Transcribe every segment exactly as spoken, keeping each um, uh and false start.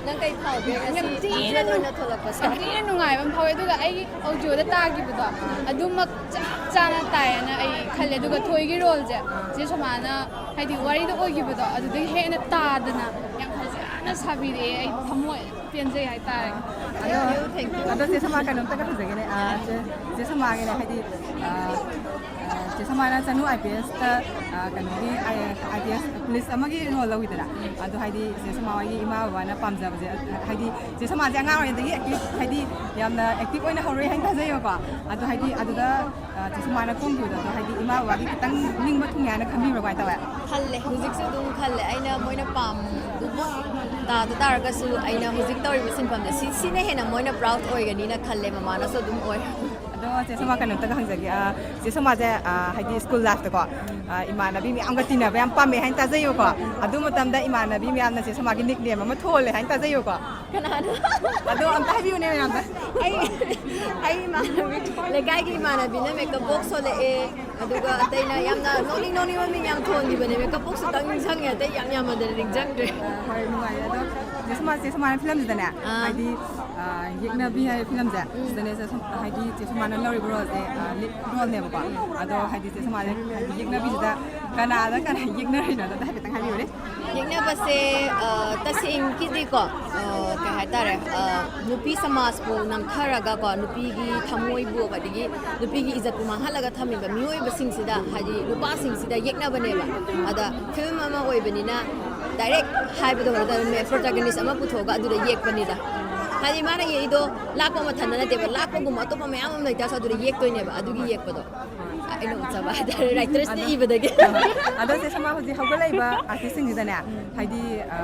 ꯅꯪ ꯀꯩ ꯐꯥꯎꯒꯦ ꯉꯁꯤ ꯌꯥꯝ ꯊꯤꯅ ꯏꯆꯦꯜ ꯑꯣꯏꯅ ꯊꯣꯛꯂꯛꯄꯁꯦ? ꯌꯥꯝ ꯊꯤꯅ ꯅꯨꯡꯉꯥꯏꯕ ꯑꯃ ꯐꯥꯎꯋꯦ꯫ ꯑꯗꯨꯒ ꯑꯩꯒꯤ ꯑꯣꯗꯤꯑꯣꯗ ꯇꯥꯈꯤꯕꯗꯣ ꯑꯗꯨꯃꯛ ꯆꯞ ꯆꯥꯅ ꯇꯥꯏꯌꯦꯅ ꯑꯩ ꯈꯜꯂꯦ꯫ ꯑꯗꯨꯒ ꯊꯣꯏꯒꯤ ꯔꯣꯜꯁꯦ ꯆꯦ ꯁꯣꯃꯥꯅ ꯍꯥꯏꯗꯤ ꯋꯥꯔꯤꯗ ꯑꯣꯏꯈꯤꯕꯗꯣ ꯑꯗꯨꯗꯒꯤ ꯍꯦꯟꯅ ꯇꯥꯗꯅ ꯌꯥꯝ ꯐꯖꯅ ꯁꯥꯕꯤꯔꯛꯑꯦ꯫ ꯑꯩ ꯊꯃꯣꯏ ꯄꯦꯟꯖꯩ ꯍꯥꯏꯇꯥꯔꯦ꯫ ꯑꯗꯣ ꯑꯗꯣ ꯆꯦ ꯁꯣꯃꯥ ꯀꯩꯅꯣꯝꯇꯒ ꯍꯪꯖꯒꯦꯅꯦ꯫ ꯑꯥ, ꯆꯦ ꯆꯦ ꯁꯣꯃꯥꯒꯤꯅꯦ ꯍꯥꯏꯗꯤ ꯑꯥ, ꯑꯥ, ꯆꯦ ꯁꯣꯃꯥꯅ ꯆꯅꯨ ꯑꯥꯏ ꯄꯤ ꯑꯦꯁꯇ ꯀꯩꯅꯣꯒꯤ ꯑꯥꯏ ꯄꯤ ꯑꯦꯁ ꯄꯨꯂꯤꯁ ꯑꯃꯒꯤ ꯔꯣꯜ ꯂꯧꯋꯤꯗꯅ꯫ ꯑꯗꯣ ꯍꯥꯏꯗꯤ ꯆꯦ ꯁꯣꯃꯥ ꯍꯣꯏꯒꯤ ꯏꯃꯥ ꯕꯕꯥꯅ ꯄꯥꯝꯖꯕꯁꯦ, ꯍꯥꯏꯗꯤ ꯆꯦ ꯁꯣꯃꯥꯁꯦ ꯑꯉꯥꯡ ꯑꯣꯏꯔꯤꯉꯩꯗꯒꯤ ꯑꯦꯛꯇꯤꯞ ꯍꯥꯏꯗꯤ ꯌꯥꯝꯅ ꯑꯦꯛꯇꯤꯞ ꯑꯣꯏꯅ ꯍꯧꯔꯛꯑꯦ ꯍꯥꯏꯅ ꯇꯥꯖꯩꯕꯀꯣ꯫ ꯑꯗꯣ ꯍꯥꯏꯗꯤ ꯑꯗꯨꯗ ꯑꯥ, ꯆꯦ ꯁꯣꯃꯥꯅ ꯀꯨꯝꯈꯤꯕꯗꯣ ꯑꯗꯣ ꯍꯥꯏꯗꯤ ꯏꯃꯥ ꯕꯕꯥꯒꯤ ꯈꯤꯇꯪ ꯅꯤꯡꯕ ꯊꯨꯡꯉꯦ ꯍꯥꯏꯅ ꯈꯟꯕꯤꯕ꯭ꯔꯣ? ꯀꯃꯥꯏꯅ ꯇꯧꯋꯦ? ꯈꯜꯂꯦ, ꯍꯧꯖꯤꯛꯁꯨ ꯑꯗꯨꯝ ꯈꯜꯂꯦ꯫ ꯑꯩꯅ ꯃꯣꯏꯅ ꯄꯥꯝꯗꯨꯕꯨ ꯇꯥꯗ ꯇꯥꯔꯒꯁꯨ ꯑꯩꯅ ꯍꯧꯖꯤꯛ ꯇꯧꯔꯤꯕ ꯁꯤꯟꯐꯝꯁꯦ ꯁꯤ ꯁꯤꯅ ꯍꯦꯟꯅ ꯃꯣꯏꯅ ꯄ꯭ꯔꯥꯎꯗ ꯑꯣꯏꯒꯅꯤꯅ ꯈꯜꯂꯦ꯫ ꯃꯃꯥꯅꯁꯨ ꯑꯗꯨꯝ ꯑꯣꯏ꯫ ꯑꯗꯣ ꯆꯦ ꯁꯣꯃꯥ ꯀꯩꯅꯣꯝꯇꯒ ꯍꯪꯖꯒꯦ꯫ ꯑꯥ, ꯆꯦ ꯁꯣꯃꯥꯁꯦ ꯑꯥ, ꯍꯥꯏꯗꯤ ꯁ꯭ꯀꯨꯜ ꯂꯥꯏꯐꯇꯀꯣ ꯑꯥ, ꯏꯃꯥꯟꯅꯕꯤ ꯃꯌꯥꯝꯒ ꯇꯤꯟꯅꯕ ꯌꯥꯝ ꯄꯥꯝꯃꯦ ꯍꯥꯏꯅ ꯇꯥꯖꯩꯌꯦꯕꯀꯣ꯫ ꯑꯗꯨ ꯃꯇꯝꯗ ꯏꯃꯥꯟꯅꯕꯤ ꯃꯌꯥꯝꯅ ꯆꯦ ꯁꯣꯃꯥꯒꯤ ꯅꯤꯛꯅꯦꯝ ꯑꯃ ꯊꯣꯜꯂꯦ ꯍꯥꯏꯅ ꯇꯥꯖꯩꯌꯦꯕꯀꯣ꯫ ꯀꯅꯥꯅꯣ? ꯑꯗꯣ ꯑꯝꯇ ꯍꯥꯏꯕꯤꯌꯨꯅꯦ ꯃꯌꯥꯝꯗ꯫ ꯑꯩ ꯑꯩ ꯏꯃꯥꯟꯅꯕꯤ, ꯂꯩꯀꯥꯏꯒꯤ ꯏꯃꯥꯟꯅꯕꯤꯅ ꯃꯦꯀꯞ ꯕꯣꯛꯁ ꯊꯣꯛꯂꯛꯑꯦ꯫ ꯑꯗꯨꯒ ꯑꯇꯩꯅ ꯌꯥꯝꯅ ꯅꯣꯛꯅꯤꯡ ꯅꯣꯛꯅꯤꯡꯕ ꯃꯤ ꯌꯥꯝ ꯊꯣꯟꯈꯤꯕꯅꯦ꯫ ꯃꯦꯀꯞ ꯕꯣꯛꯁ ꯈꯛꯇꯪ ꯅꯤꯡꯁꯤꯡꯉꯦ, ꯑꯇꯩ ꯌꯥꯝ ꯌꯥꯝꯃꯟꯗꯅ ꯅꯤꯡꯁꯤꯡꯗ꯭ꯔꯦ꯫ ꯍꯣꯏ, ꯅꯨꯡꯉꯥꯏꯌꯦ꯫ ꯑꯗꯣ ꯆꯦ ꯁꯣꯃꯥ, ꯆꯦ ꯁꯣꯃꯥꯅ ꯐꯤꯂꯝꯁꯤꯗꯅꯦ ꯑꯥ꯫ ꯍꯥꯏꯗꯤ ꯑꯥ, ꯌꯦꯛꯅꯕꯤ ꯍꯥꯏꯕ ꯐꯤꯂꯝꯁꯦ ꯁꯤꯗꯅꯦ ꯆꯦ ꯁꯣ-, ꯍꯥꯏꯗꯤ ꯆꯦ ꯁꯣꯃꯥꯅ ꯂꯧꯔꯤꯕ ꯔꯣꯜꯁꯦ ꯂꯤꯗ ꯔꯣꯜꯅꯦꯕꯀꯣ꯫ ꯑꯗꯣ ꯍꯥꯏꯗꯤ ꯆꯦ ꯁꯣꯃꯥꯁꯦ ꯍꯥꯏꯗꯤ ꯌꯦꯛꯅꯕꯤꯁꯤꯗ ꯀꯅꯥꯗ ꯀꯅꯥ ꯌꯦꯛꯅꯔꯤꯅꯣ ꯑꯗꯣ ꯍꯥꯏꯐꯦꯠꯇꯪ ꯍꯥꯏꯕꯤꯌꯨꯅꯦ꯫ ꯌꯦꯛꯅꯕꯁꯦ ꯑ, ꯇꯁꯦꯡꯀꯤꯗꯤꯀꯣ ꯑ, ꯀꯩ ꯍꯥꯏꯇꯥꯔꯦ, ꯑ, ꯅꯨꯄꯤ ꯁꯃꯥꯖꯄꯨ ꯅꯝꯊꯔꯒꯀꯣ, ꯅꯨꯄꯤꯒꯤ ꯊꯃꯣꯏꯕꯨ ꯑꯗꯒꯤ ꯅꯨꯄꯤꯒꯤ ꯏꯖꯠꯄꯨ ꯃꯥꯡꯍꯜꯂꯒ ꯊꯝꯃꯤꯕ ꯃꯤꯑꯣꯏꯕꯁꯤꯡꯁꯤꯗ ꯍꯥꯏꯗꯤ ꯅꯨꯄꯥꯁꯤꯡꯁꯤꯗ ꯌꯦꯛꯅꯕꯅꯦꯕ꯫ ꯑꯗ ꯐꯤꯂꯝ ꯑꯃ ꯑꯣꯏꯕꯅꯤꯅ ꯗꯥꯏꯔꯦꯛ ꯍꯥꯏꯕꯗꯣ ꯍꯧꯔꯗꯕꯅꯦ, ꯄ꯭ꯔꯣꯇꯥꯒꯅꯤꯁ ꯑꯃ ꯄꯨꯊꯣꯛꯑꯒ ꯑꯗꯨꯗ ꯌꯦꯛꯄꯅꯤꯗ꯫ ꯍꯥꯏꯗꯤ ꯃꯥꯅ ꯌꯦꯛꯏꯗꯣ ꯂꯥꯛꯄ ꯃꯊꯟꯇ ꯅꯠꯇꯦꯕ, ꯂꯥꯛꯄꯒꯨꯝꯕ ꯑꯇꯣꯞꯄ ꯃꯌꯥꯝ ꯑꯃ ꯂꯩꯇꯥꯔꯁꯨ ꯑꯗꯨꯗ ꯌꯦꯛꯇꯣꯏꯅꯦꯕ꯫ ꯑꯗꯨꯒꯤ ꯌꯦꯛꯄꯗꯣ ꯑꯩꯅ ꯎꯠꯆꯕ ꯍꯥꯏꯇꯥꯔꯦ, ꯔꯥꯏꯇꯔꯁꯅ ꯏꯕꯗꯒꯤ꯫ ꯑꯗꯣ ꯆꯦ ꯁꯣꯃꯥ, ꯍꯧꯖꯤꯛ ꯍꯧꯒꯠꯂꯛꯏꯕ ꯑꯥꯔꯇꯤꯁꯁꯤꯡꯁꯤꯗꯅꯦ ꯍꯥꯏꯗꯤ ꯑ,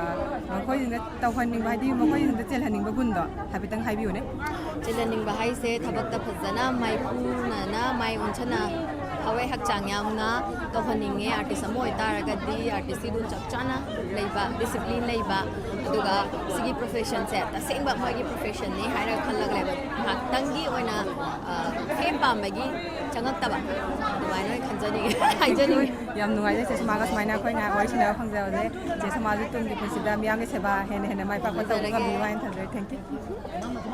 ꯃꯈꯣꯏꯁꯤꯡꯗ ꯇꯧꯍꯟꯅꯤꯡꯕ ꯍꯥꯏꯗꯤ ꯃꯈꯣꯏꯁꯤꯡꯗ ꯆꯦꯜꯍꯟꯅꯤꯡꯕ ꯒꯨꯟꯗꯣ ꯍꯥꯏꯐꯦꯠꯇꯪ ꯍꯥꯏꯕꯤꯌꯨꯅꯦ꯫ ꯆꯦꯜꯍꯟꯅꯤꯡꯕ ꯍꯥꯏꯁꯦ ꯊꯕꯛꯇ ꯐꯖꯅ ꯃꯥꯏꯄꯨꯅꯅ ꯃꯥꯏ ꯑꯣꯟꯁꯤꯟꯅ ꯊꯋꯥꯏ ꯍꯛꯆꯥꯡ ꯌꯥꯎꯅ ꯇꯧꯍꯟꯅꯤꯡꯉꯦ꯫ ꯑꯥꯔꯇꯤꯁ ꯑꯃ ꯑꯣꯏꯇꯥꯔꯒꯗꯤ ꯑꯥꯔꯇꯤꯁꯀꯤ ꯔꯨꯜ ꯆꯞ ꯆꯥꯅ ꯂꯩꯕ, ꯗꯤꯁꯤꯄ꯭ꯂꯤꯟ ꯂꯩꯕ, ꯑꯗꯨꯒ ꯁꯤꯒꯤ ꯄ꯭ꯔꯣꯐꯦꯁꯟꯁꯦ ꯇꯁꯦꯡꯕ ꯃꯣꯏꯒꯤ ꯄ꯭ꯔꯣꯐꯦꯁꯟꯅꯤ ꯍꯥꯏꯔꯒ ꯈꯜꯂꯒ ꯂꯩꯕ, ꯉꯥꯏꯍꯥꯛꯇꯪꯒꯤ ꯑꯣꯏꯅ ꯐꯦꯝ ꯄꯥꯝꯕꯒꯤ ꯆꯪꯉꯛꯇꯕ꯫ ꯑꯗꯨꯃꯥꯏꯅ ꯑꯣꯏꯅ ꯈꯟꯖꯅꯤꯡꯉꯦ, ꯍꯥꯏꯖꯅꯤꯡꯉꯦ꯫ ꯌꯥꯝ ꯅꯨꯡꯉꯥꯏꯖꯩ ꯆꯦ ꯁꯣꯃꯥꯒ ꯁꯨꯃꯥꯏꯅ ꯑꯩꯈꯣꯏꯅ ꯋꯥꯔꯤ ꯁꯥꯟꯅꯕ ꯐꯪꯖꯕꯁꯦ꯫ ꯆꯦ ꯁꯣꯃꯥꯁꯨ ꯇꯨꯡꯒꯤ ꯄꯨꯟꯁꯤꯗ ꯃꯤꯌꯥꯝꯒꯤ ꯁꯦꯕꯥ ꯍꯦꯟꯅ ꯍꯦꯟꯅ ꯃꯥꯏ ꯄꯥꯛꯄ ꯇꯧꯕ ꯉꯝꯕꯤꯌꯨ ꯍꯥꯏꯅ ꯊꯝꯖꯔꯤ꯫ Thank you꯫